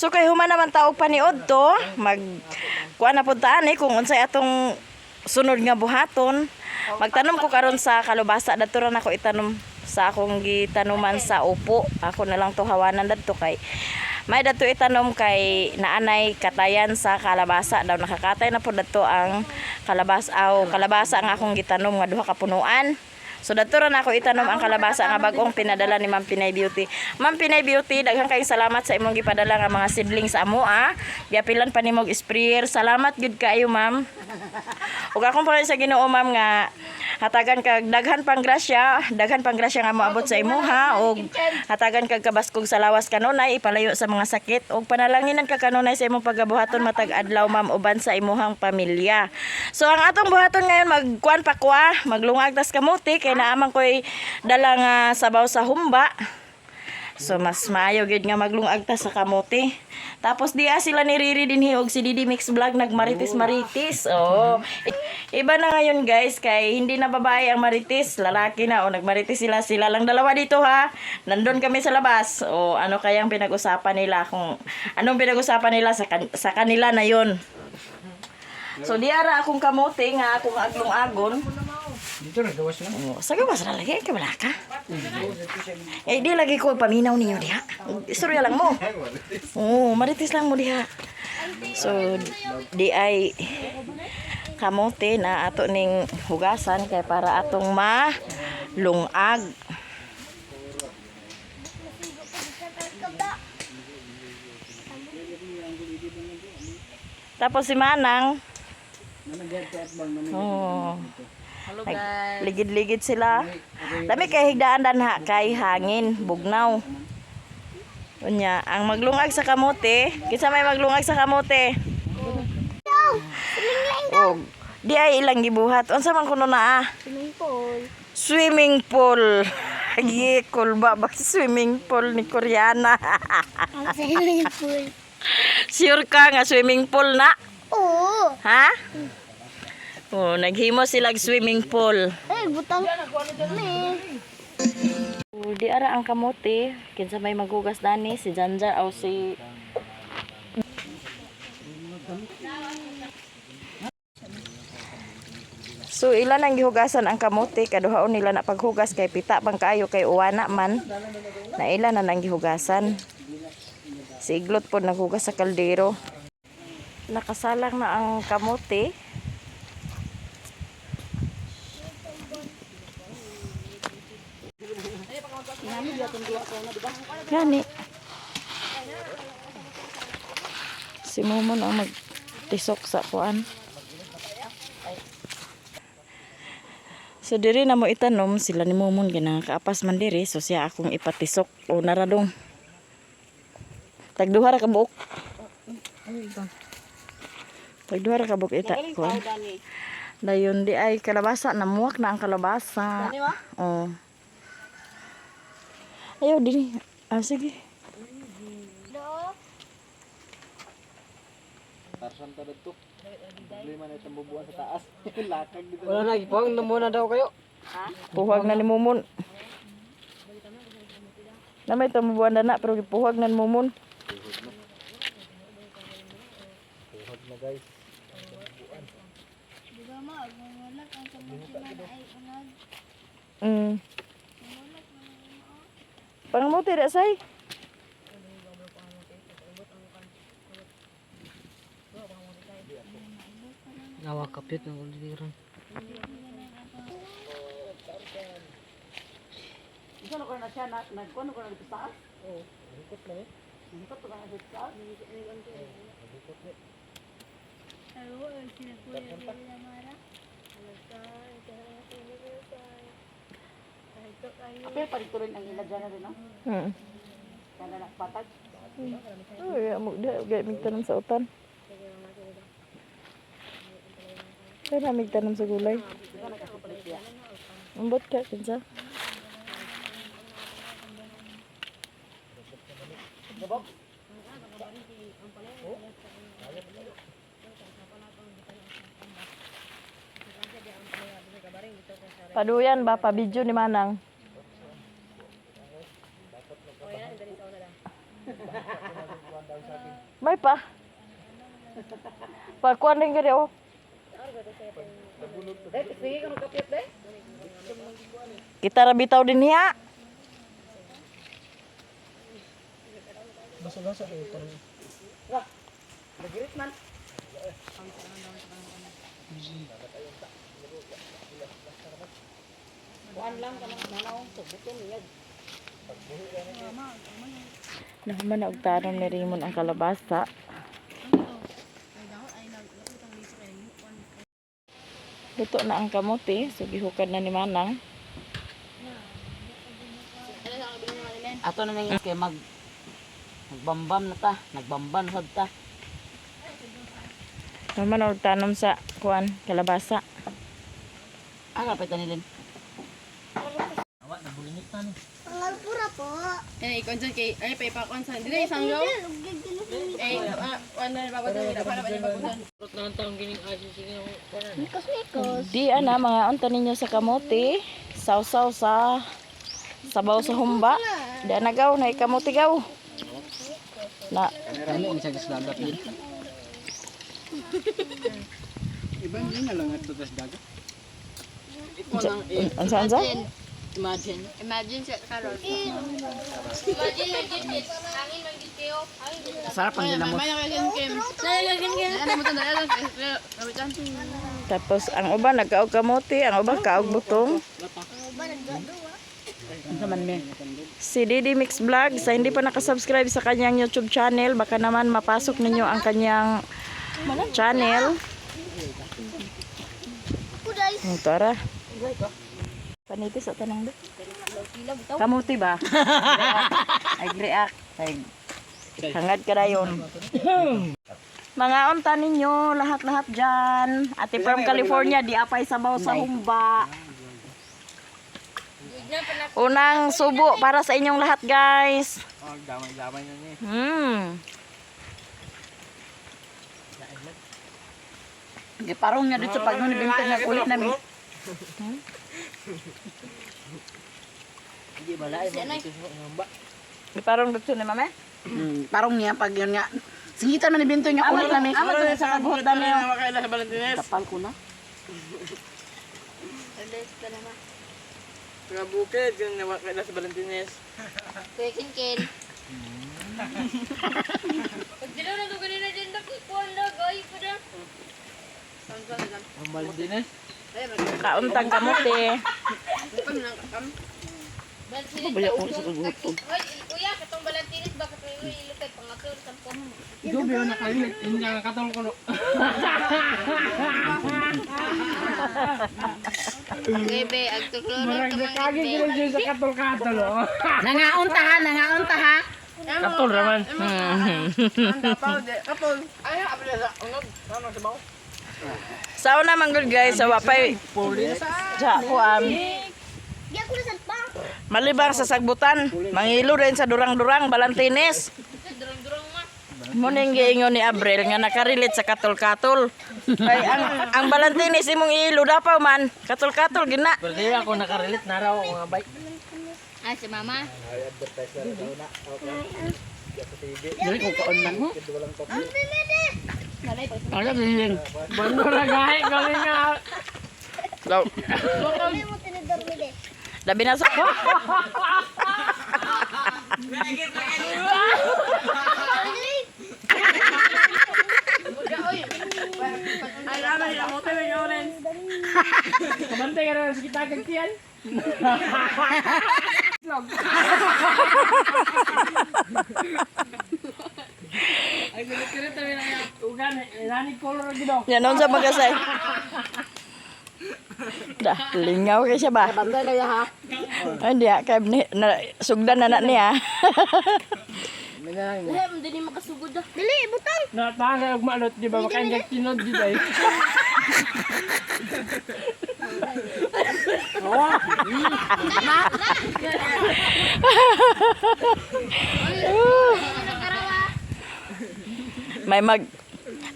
So kay human naman taog paniod to, mag kuan na pud ta ani kung unsay atong sunod nga buhaton. Magtanom ko karon sa kalubasa, dadto ra nako itanom sa akong gitanuman sa upo. Ako na lang to hawanan dadto kay may dadto itanom kay naanay katayan sa kalabasa daw, nakakatay na po dadto ang kalabasa aw kalabasa nga akong gitanom nga duha ka punuan. So dadto ra na ako itanom ang kalabasa nga bag-ong pinadala ni Ma'am Pinay Beauty. Ma'am Pinay Beauty, daghan kayong salamat sa imong gipadala nga mga seedlings sa amo ah. Giapilan pa nimo og sprayer. Salamat gyud kaayo, ma'am. Ug akong pangayo sa Ginoo, ma'am, nga hatagan kag daghan pang grasya, daghan pang grasya nga moabot sa imuha ug hatagan kag kabaskog sa lawas kanunay, ipalayo sa mga sakit ug panalanginan ka kanunay sa imong pagabuhaton matag adlaw, ma'am, uban sa imuhang pamilya. So ang atong buhaton ngayon, magkuan pa kwa, maglungag tas kamuti kay naaman koy dala nga sabaw sa humba. So mas maayo gyud nga maglungag ta sa kamote. Tapos diya sila ni Riri dinhi og si Didi Mix Vlog nagmarites marites. Oo. Iba na ngayon, guys, kay hindi na babae ang marites, lalaki na o nagmarites sila, sila lang dalawa dito ha. Nandun kami sa labas. O ano kayang pinag-usapan nila, kung anong pinag-usapan nila sa kanila na yon. So diya ra akong kamote nga akong aglong-agon. Dito ra gawas lang. Oh, sa gawas ra lagi kay wala ka. Eh di lagi ko paminaw ninyo diha. Istorya lang mo. Oo, marites lang mo diha. So di ay kamote na ato ning hugasan kay para atong malungag. Tapos si Manang, oh, Hello guys. Ligid-ligid sila. Dami kay higdaan danha kay hangin, bugnaw. Unya, ang maglungag sa kamote, kinsa may maglungag sa kamote? Og di ay ilang gibuhat. Unsa man kuno naa? Swimming pool. Swimming pool. Agi kulba ba swimming pool ni Koreana? Ang swimming pool. Sure ka nga swimming pool na? Oo. Ha? Oh, naghimo sila og swimming pool. Ay, butang. Ni. Oh, di ara ang kamote, kinsa may maghugas dani, si Janja o si So ilan ang gihugasan ang kamote, kaduhaon nila na paghugas kay pita pang kaayo kay uwana man. Na ilan na nang gihugasan. Si Iglot po naghugas sa kaldero. Nakasalang na ang kamote. Gani. Si Momo na ang magtisok sa kuan. So diri na mo itanom sila ni Momon ginakaapas man diri, so siya akong ipatisok o naradong. Tagduha ra ka buok. Tagduha ra ka buok ita kuan. Dayon di ay kalabasa, namuak na ang kalabasa. Oh. Ayaw dini. Ah, sige. Tarsan ta dito. Problema na itong bubuan sa taas. Lakag dito. Wala na ipuang na muna daw kayo. Puhag na ni Mumon. Na may tumubuan na na, pero gipuhag na ni Mumon. Puhag na, guys. Di ba ma, mamulak ang kamote man ay unag. Pangamuti da say. Nawa kapit ng uliran. Pero sila kuya nila Mara. Uy, amo da gay migtanom sa utan. Kaya na migtanom sa gulay. Ambot ka kinsa. Paduyan ba pa video ni Manang? May pa. Pagkuan din gani oh. Kita ra bitaw din niya. Basa-basa kayo parang. Nahuman na og tanom ni Raymond ang kalabasa. Luto na ang kamote, so gihukad na ni Manang. Ato na nang kay magbambam na ta, nagbambam sad ta. Nahuman na og tanom sa kuan kalabasa. Ah, kapit nilin. Pangalpura po. Eh, ikaw dyan kay, ay, paipakon sa, hindi na isang gaw. Eh, ano na bago dyan, para ba niya bago dyan? Mikos mikos. Di ana mga unta ninyo sa kamote, sawsaw sa sabaw sa humba. Di ana gaw na kamote gaw. Na Ano ang isang dagat din? Iba hindi na lang ito tas dagat. unsa unsa? Imagine. Imagine siya, Carol. Imagine, imagine, hangin, magiging kayo. Sarap ang ginamos. May nakagin Kim. Ano mo tanda lang, Tapos ang uban nagkaog kamote, ang uban kaog butong. Unsa man me? Si Didi Mix Vlog, sa hindi pa nakasubscribe sa kanyang YouTube channel, baka naman mapasok ninyo ang kanyang channel. Oh, tara. Paniti sa tanong do. Kamuti ba? Ay, react. Ay, hangad ka dayon. Mga unta ninyo, lahat-lahat dyan. Ate from California, di apay sabaw sa humba. Unang subo para sa inyong lahat, guys. Oh, damay-damay na niya. Giparong niya dito pag nung nibintang nga kulit nami. Hindi ba lain mo dito sa ngamba? Parang dito ni mame. Parong niya pag yun nga. Singitan man ni Bintoy nga kulit nami. Amo to sa kabuhot dami. Kapal ko na. Mga bukid, yung nawakaila sa Valentines. Kuya Kinkin. Pag dilo na dugo nila dyan, dakikuan na, gay pa na. Ang Valentines? Kauntang kamote. Hoy, kuya, katong Balantines, bakit may ilo kay pangatur, sampo. Gabi na kayo, hindi nga katol ko. Bebe, agtukloro ka mga sa katol-katol. Oh. Nangaon ta ha, nangaon ta ha. Katol raman. Sa una man good guys, sa wapay. Sa kuan. Di ako na pa. Malibang sa sagbutan, mangilo rin sa durang-durang Balantines. Muning giingon ni Abril nga nakarelate sa katol-katol. Ay ang Balantines imong ilo dapaw man, katol-katol gina. Pero di ako nakarelate, naraw ako nga bike. Ah, si mama. Dili ko kaon man ho. Ano bilin? Bando na gahe, galing nga. Law. Sabi mo tinidor mi de. Labi na sa Kabantay ka na sa kita kagtiyan. Ay, galit ka rin na ugan, nani color gid Yan sa magasay. Dah, lingaw kay siya ba? Bantay kaya ha. Ay, di ah, kay na, sugdan na na niya. Wala, hindi ni makasugod ah. Dili butang. Na tanga og malot di ba makain kag tinod di ay. May mag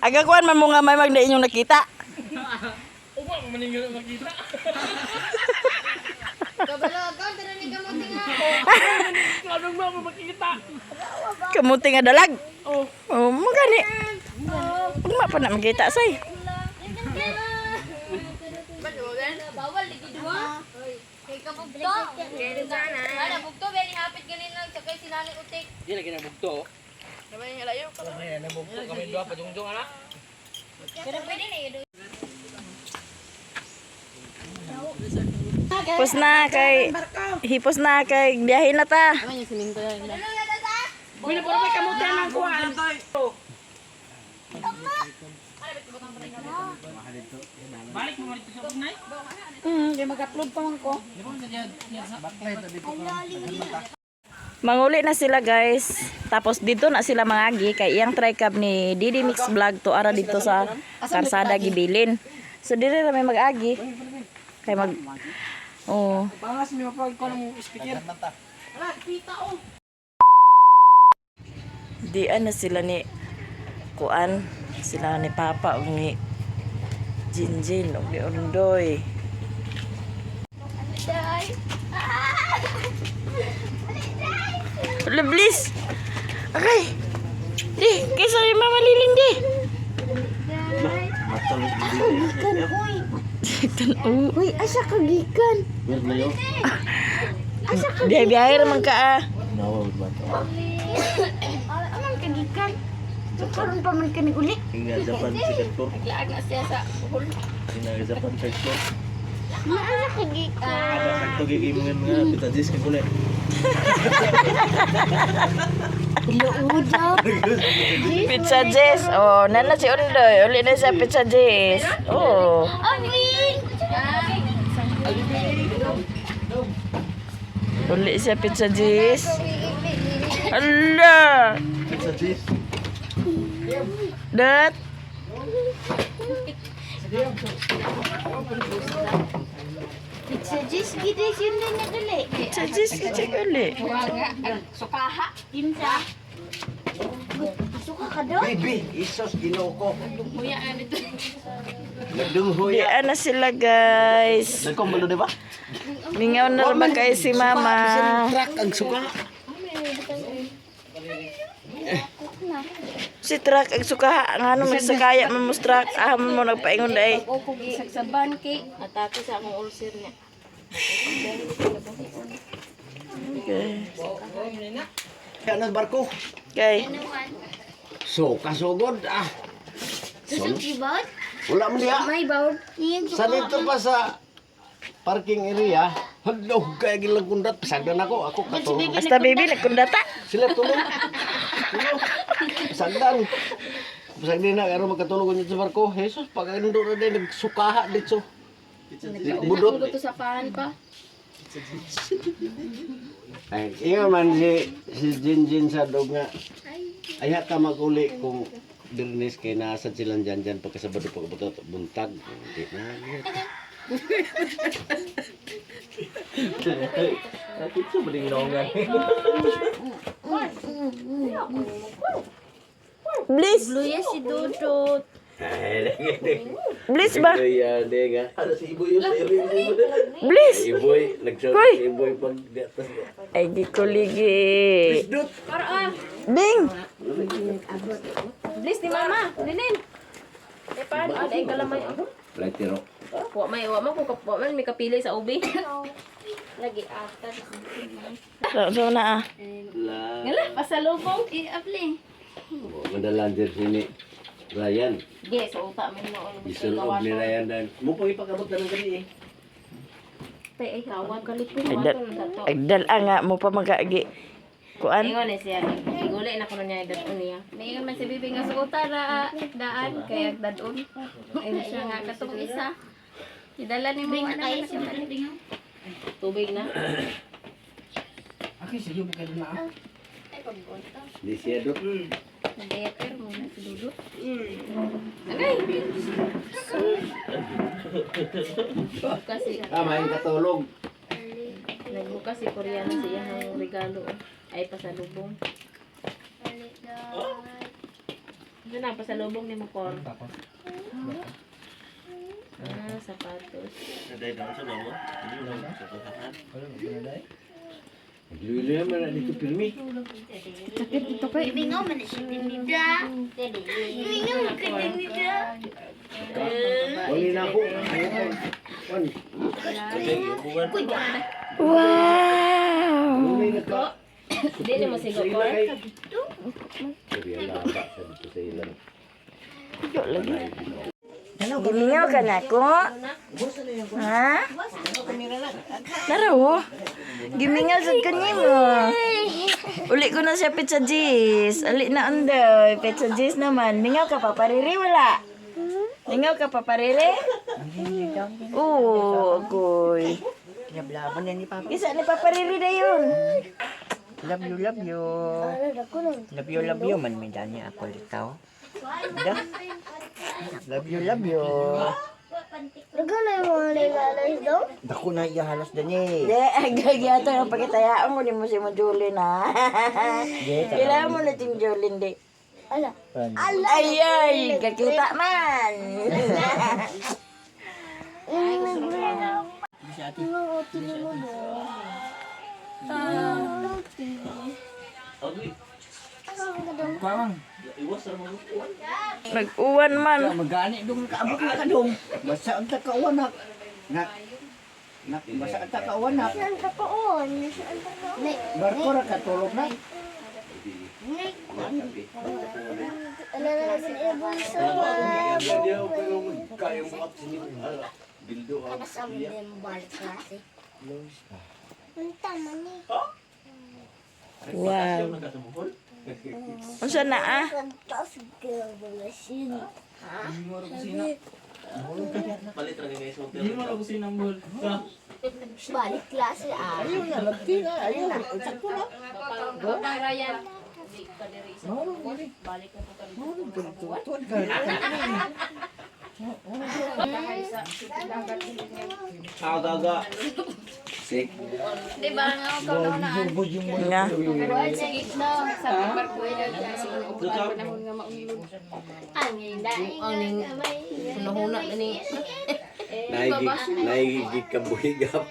Aga kuan man mo nga may mag na inyong nakita. Uba mo man ingon makita. Kabalo, ikaw, tara ni kamuti nga. Anong ba mo makita? Kamuti nga dalag. Oh, mo gani. Ugma pa na makita say. Bawal lagi dua. Kay kabugto. Ana bugto beni hapit ganin lang sakay si Nani Utik. Di lagi na bugto. Pero pwede na yun. Hipos na kay hipos na kay biyahe na ta. Uy, na puro may kamutan ang kuha. Kaya mag-upload pa man ko. Manguli na sila, guys. Tapos dito na sila mangagi kay iyang tricab ni Didi Mix Vlog to ara dito sa karsada gibilin. So dire ra may mag-agi. Kay mag. Oh. Bangas mi mapag ko ng speaker. Di na sila ni kuan, sila ni Papa ug ni Jinjin ug ni Undoy. Hala, please. Okay. Di, kaysa ni Mama Liling di. Gikan, uy. Uy, asa ka gikan? Biyahe-biyahe raman ka ah. Aman ka gikan? Karon pa man kami uli. Ingat Japan second floor. Naglaag na siya sa buhol. Ingat Japan third floor. Maasa ka gikan? Ada sakto gigi mga mga pitadis ka kulit. Luudap. Pizza Jess. Oh, nana si Undoy. Uli na siya Pizza Jess. Oh. Alvin! Uli siya Pizza Jess. Ala! Pizza cheese. Dat. Pizza Jess, gid yun din na dali. Pizza Jess, check uli. Sukaha. Kinsa? Suka ka doon? Baby, isos Ginoo ko. Huya na dito. Nagdunghoy. Di na sila, guys. Nagkumbalo di ba? Mingaw na rin ba kayo si Mama? Truck ang suka. Si truck ang suka. Ang ano may sakaya man mo sa truck. Ah, mo nagpaingon day. Sagsaban kay atake sa akong ulcer niya. Okay. Ano barko? Okay. So, kasugod ah. Susok ibawd? Wala mo diha. May bawd. Iyang Sa dito pa sa parking area, hello, kaya gilang kundat. Pasagdan ako, ako katulog. Basta baby, nagkundata. Sila tulog. Tulog. Pasagdan. Pasagdan na, karon magkatulog ko sa barko. Jesus, pag ando na din, nagsukaha dito. Budot. Ito sa pan pa. Ay, ingon man si si Jinjin sa dog nga. Ay ka maguli kung Birnes kay nasa silang dyan dyan pagkasabado pagkabutot buntag. Hindi na. Bliss. Luya si Dudut. Bliss ba? Ano si Iboy yun? Bliss. Iboy, nagsuot Hoy! si Iboy pag diatas. Ay, di ko ligi. Bing! Bliss ni mama. Ninin. Eh paano ay kalamay ako. Platero. Wa may wa man kung wa man may kapili sa ubi. Lagi ata. So, so na ah. La. Ngala pasalubong. Eh, apli. Madalan jersey ni Ryan. Ge sa uta man noon. Isunog ni Ryan dan. Mo pang ipakabot na ng gabi eh. Tay ay kawat kalipon. Ay, ay, dala nga mo pa magkaagi. Kuan? Ingon na siya. Iguli na kuno niya dadon niya. Naingon man si Bibi nga suota ra daan kaya dadon. Ayun siya nga katong isa. Idala ni mo na kayo si Tubig na. Aki sige mo kayo na. ah. Di siya do. Nagdiaper mo na si Dudut. Agay. Kasi Ah, may katulog. nagbukas si Koreano sa iyang regalo. Ay pasalubong. Ito na pasalubong ni Mokor. Ah, sapatos. Lili man na dito pirmi. Mingaw man siya tinida. Mingaw man ka tinida. Wali na ako. Wan. Wow! Wali na ka. Di mo sigo ko. Sa ilang. Gimingaw ka na ko? Ha? Naro? Gimingaw sad ka nimo. Uli ko na siya pizza G's. Ali na andoy. Pizza G's naman. Mingaw ka pa pariri wala? Mingaw ka pa pariri? Oo, agoy. Kinablaban yan ni Papa. Isa ni papariri na yun. Love you, love you. Love you, love you. Man, may dani ako litaw. Da? Love you, love you. Dako na iya halos dani. Di, agag yata ang pagkitayaan mo ni mo si mo Julin ha. Kailangan mo na ting Julin di. Ay, ay, kakita man. Nag-uwan man. Magani dong kaabot na ka dong. Basta ang takauan nak. Nak. Nak, basta ang takauan nak. Barko ra ka tulog na. Wow. Unsa na ah? Balik klase ah. Ayun na, lagti na. Ayun, sakto na. Pang Ryan. Tuwan ka. Sik. Di ba nga ako na naan? Nga. Sige na sa barko siguro upuan panahon nga maunlod. Ang Ang hunahuna na ni. Naigig ka buhigap.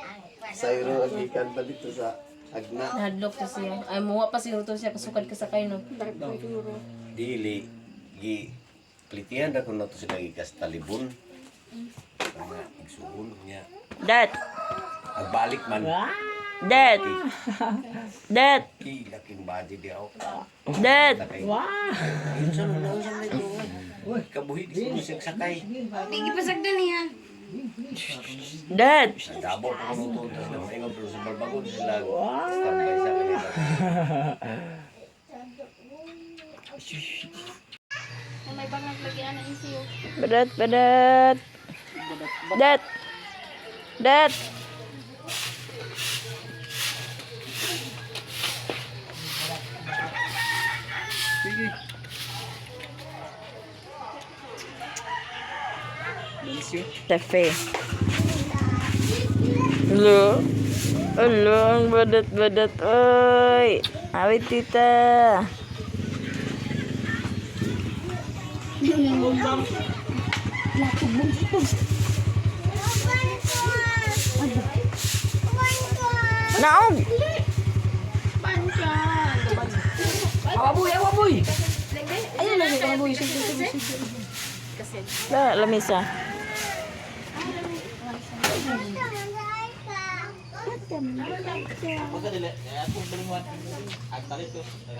Sayro ang gikan pa dito sa Agna. Nahadlok to siya. Ay muwa pa siguro to siya kasukad ka sakay no. Dili gi plitihan na kuno to sila gikas talibon. Mga igsuon niya. Dat. Agbalik man. Dat. Dat. Ki laking body di ako. Dat. Wow. Unsa na unsa na ito? Uy, kabuhi di ko siya sakay. Di gipasagdan niya. Dat. Sa Davao pa kuno to tas namaingon pero sa Barbagon sila standby sa kanila. May bangag lagi ana isiyo. Badat, badat. Dat. Dat. Cafe. Hello. Hello, ang badat-badat. Oy. Awit, tita. Naog! Awaboy, awaboy. Ayun lagi ka boy. La, lamisa.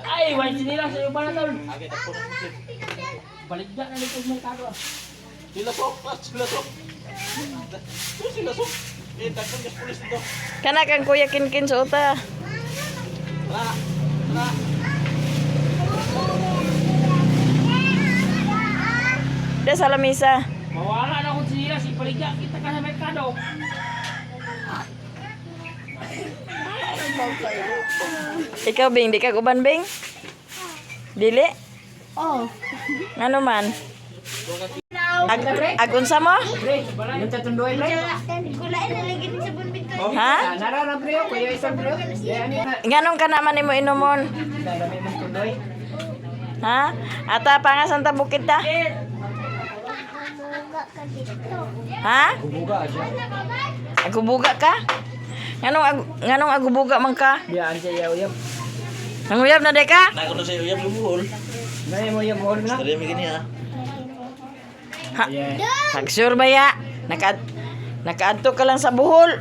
Ay, wala sinila sa iyo pa na tol. Baligya na likod mo kado. Kana kang kuya kinkin sa uta. Da sa lamisa. Mawala na akong sinila si baligya kita ka sa merkado. Ikaw Bing, di ka guban Bing? Dili? Oh. Ngano man? Ag, ag unsa mo? Yung tatunduay pre. Kulain na lagi sa bunbit ko. Ha? Nara na pre, kuya isang pre. Yan na. Nganong ka naman nimo inumon? Dami mong tundoy. Ha? Ata pangasan ta bukid ta? Buga ka dito. Ha? Buga siya. Agbuga ka? Nganong agubuga man ka? Diyan sa iya uyab. Nanguyab na de ka? Nako na sa uyab yung buhol. Nay mo uyab buhol na. Dali mi gini ha. Ha, Hagsure ba ya? Nakaadto ka lang sa buhol.